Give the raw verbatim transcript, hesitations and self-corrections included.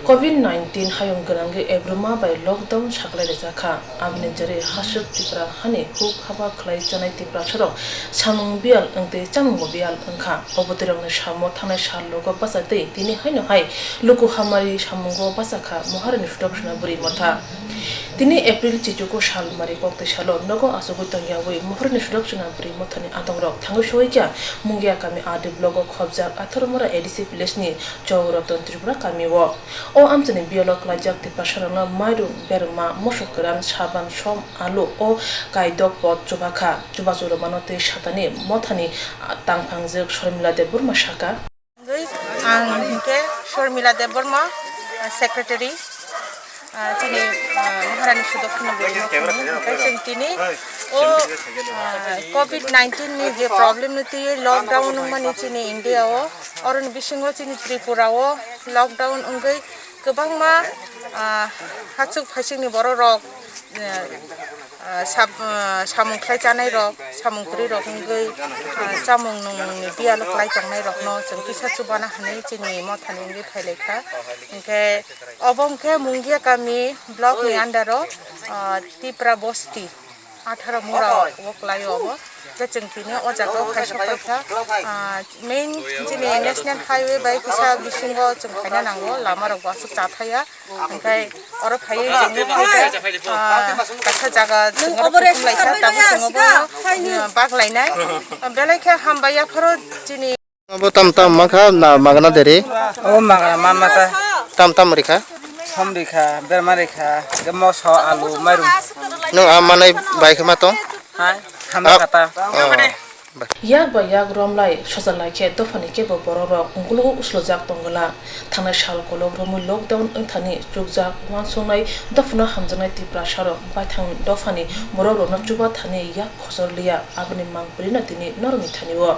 Covid nineteen hayung gwnangwi April ma bai lockdown saklai rijak kha. Aboni jari haswk Tripura hani huk haba khlai chanai Tiprasarok samung biyal wngtwi chamungbo biyal wngkha. Obotwirokni samo thanai sal logo bachai twi tini haino hai luku hamari samungo bachakha Maharani Sudaksona Bwrwi Motha. Tini April chichugo sal mari koktwi salo nogo achugwi tongyawi Maharani Sudaksona Bwrwi Mothani adongrok thangwi sogwi kha Mungia kami R D block o khobjak Atharmura A D C village ni Chowraton Tripura kami o. O amchaini biyalo klaijak Tiprasarokno mairung, berma, mosok kwran, saban, som, alu o kaidok pot chubakha. Chubachu rwmano tei satani mothani tangphangjwk Sormila Debbarma saka. Ang hinkhe Sormila Debbarma, secretary, chini Maharani Sudaksona Bwrwi Mothani. Hinkhe chwng tini o covid nineteen ni je problem no twiwi lockdown wngmani chini India o, oroni bisingo chini Tripura o lockdown wngwi kwbangma, ah, hachuk phaisikni bororok, eh, ah, sab-, ah, samung khlai chanai rok, samung kwrwi rok wngwi, ah, chamung nungni biyalo klai tongnai rokno chwng kisa chubana hwnwi chini mothani wngwi phailaikha. Hinkhe obo wngkhe Mungia kami block ni under o, ah, Tipra Bosti. Atharo mura o kwlai o obo. Khe chwng tini o jaga o khaisa paikha, ah, main chini national highway bai kisa bisingo chwng khaina nango, lama rok bo aswk cha thaya. Hinkhe oro phaiwi chwng nukha khe, ah, kaisa jaga chwng oro kuthum laikha, tabuk chwng obo, ah, bak lainai. Belai khe hambai yapharo chini. Abo tam tam mankha na magana deri? O magana ma mata. Tam tam rikha? Som rikha, berma rikha, ge moso, alu, mairum. Nung a manai bai khe ma tong? Hai, hamya kata. Oh. Yak ba yak romlai sojalai khe dophani kebo borok rok ungkulugo uslojak tongwla. Thangnai sal kolok romwi lockdown wngthani chukjak uansuknai dophano hamjaknai Tiprasarok baithang dophani borok rokno chuba thani yak khosor liya, aboni mangpili no tini norokni thani o.